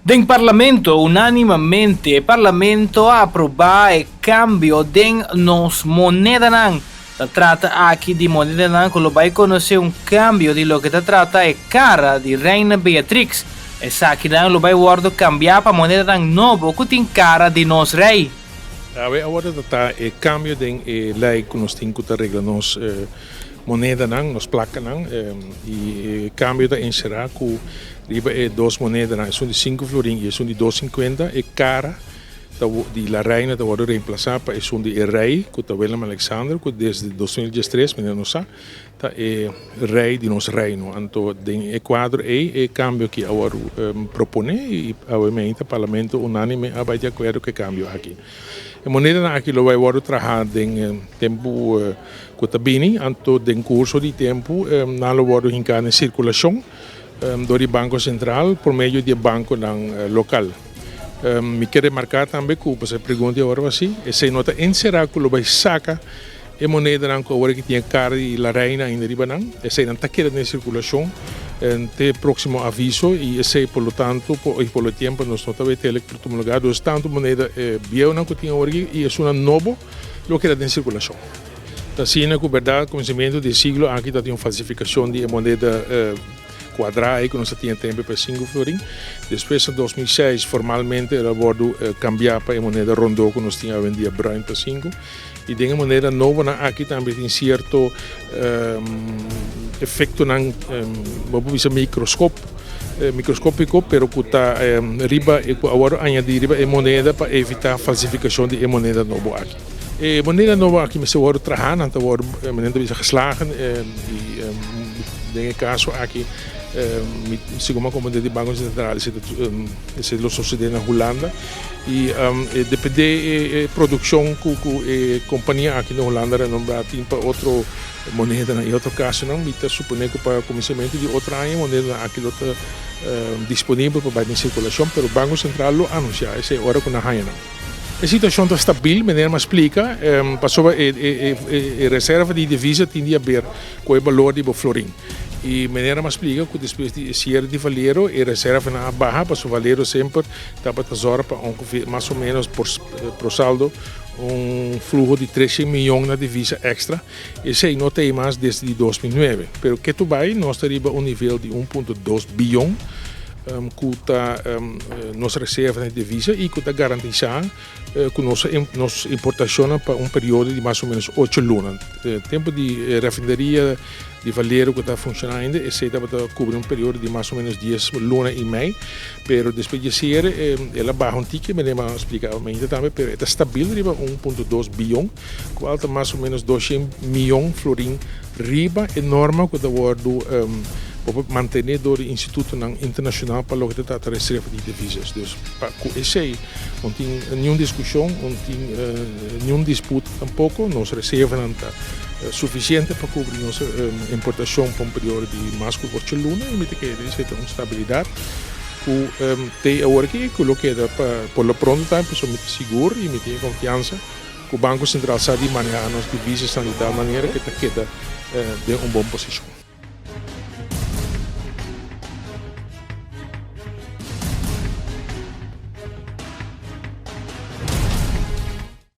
Den Parlamento unanimamente e Parlamento a aproba e cambio den nos monedanan. Ta trata aki di monedanan cu lo bay conoce un cambio di loke ta trata e cara di Reina Beatrix. Esakinan lo bay wordo cambia pa monedanan nobo cu tin cara di nos Rey. Awe a wordo trata e cambio den e ley cu nos tin cu ta regla nos monedanan, nos placanan, y e cambio ta encera cu riba e dos monedanan, esun di sinku florin y esun di dos sinkuenta, e cara ta di La Reina ta wordo reemplaza pa esun di e Rey, cu ta Willem Alexander, cu desde 2013, manera nos sa, ta e Rey di nos Reino. Anto den e cuadro ey e cambio aki a wordo propone y awe Parlamento unanime a bay di acuerdo cu e cambio aki. E monedanan aki lo bai wòrdu trahá den tempu ku ta bini, anto den kurso di tempu nan lo wòrdu hinká den sirkulashon dor di Banko Sentral por medio di e bankonan lokal. Mi ke remarká tambe ku pasobra e pregunta di awor a si, esei no ta enserá ku lo bai saka e monedanan ku awor aki tin e kara di La Reina ainda riba nan, eseinan ta keda den sirkulashon te próksimo aviso i esei por lo tanto i por lo tiempo nos no ta wete el por tuma lugar. Dus tantu moneda bieunan ku tin awor aki i esunnan nobo lo keda den sirkulashon. Ta asina ku bèrdat kuminsamentu di e siglo aki ta tin un falsifikashon di e moneda kuadrá ei ku nos a tin e tempu pa e sinku florin. Despues na 2006 formalmente el a wòrdu kambiá pa e moneda rondó ku nos tin awendia bruin pa sinku. I den e moneda nobonan aki tambe tin sierto efektonan, bo por bisa mikroskop, mikroskópiko, pero ku ta riba ku a wòrdu añadí riba e moneda pa evitá falsifikashon di e moneda nobo aki. E moneda nobo aki mester wòrdu trahá, nan ta wòrdu, manera ta bisa, geslagen i den e kaso aki mi segun mi a komprendé di Banko Sentral esei lo sosodé na Hulanda. I e depende e produkshon ku ku e kompania aki na Hulanda renombrá tin pa otro monedanan i otro kasonan. Mi ta suponé ku pa kuminsamentu di otro aña e monedanan aki lo ta disponibel pa bai den sirkulashon, pero Banko Sentral lo anunsiá esei ora ku nan haña nan. E situashon ta stabil, meneer mi a splika, pasobra e reserva di divisa tin di haber ku e balor di bo florin. I meneer mi a splika ku despues di e siere di Valero e reservanan a baha pasobra Valero semper Tabata zòrg pa ongeveer mas o ménos por pro saldo un fluho di 300 miyon na divisa èkstra. Esei no ta ei mas desde di 2009. Pero ketu bai nos ta riba un nivel di 1.2 biyon ku ta nos reserva na divisa i ku ta garantisá ku nos nos importashonnan pa un periodo di mas o ménos ocho luna. Tempu di refineria di Valero ku ta funshoná ainda, esei tabata kubri un periodo di mas o ménos dies luna i mei. Pero despues di e siere el a baha un tiki, meneer a splika mainta tambe, pero e ta stabil riba 1.2 biyon, kual ta mas o ménos 200 miyon florin riba e norma ku ta wòrdu mantené dor di institutonan internashonal pa loke ta trata reserva di divisas. Dus pa ku esei no tin niun diskushon, no tin niun disputa tampoko, nos reservanan ta sufisiente pa kubri nos importashon pa un periodo di mas ku 8 luna i mi ta kere esei ta un stabilidat ku te awor aki ku lo keda pa por lo pronto tambe, pasobra mi ta sigur i mi tin e konfiansa ku Banko Sentral sa di manehá nos divisas di tal manera ku ta keda den un bon posishon.